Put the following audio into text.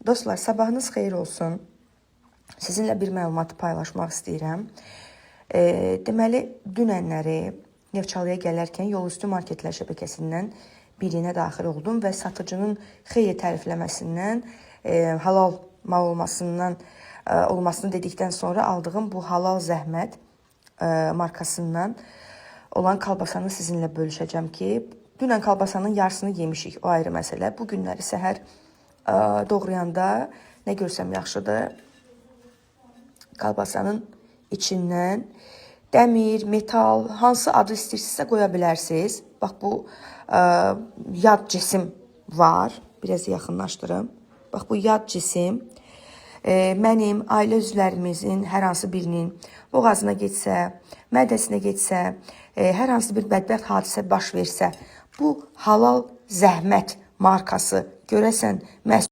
Dostlar, sabahınız xeyir olsun. Sizinlə bir məlumatı paylaşmaq istəyirəm. Deməli, dünənləri Neftçalıya gələrkən yolüstü marketlər şəbəkəsindən birinə daxil oldum və satıcının xeyli tərifləməsindən, halal mal olmasından olmasını dedikdən sonra aldığım bu halal zəhmət markasından olan kalbasanı sizinlə bölüşəcəm ki, dünən kalbasanın yarısını yemişik, o ayrı məsələ. Bu günləri səhər doğrayanda nə görsəm yaxşıdır. Kalbasanın içindən dəmir, metal, hansı adı istəyirsinizsə qoya bilərsiniz. Bax bu yad cisim var. Biraz yaxınlaşdırım. Bax bu yad cisim mənim ailə üzvlərimizin hər hansı birinin boğazına getsə, mədəsinə getsə, hər hansı bir bədbəxt hadisə baş versə, bu halal zəhmət markası görəsən məsul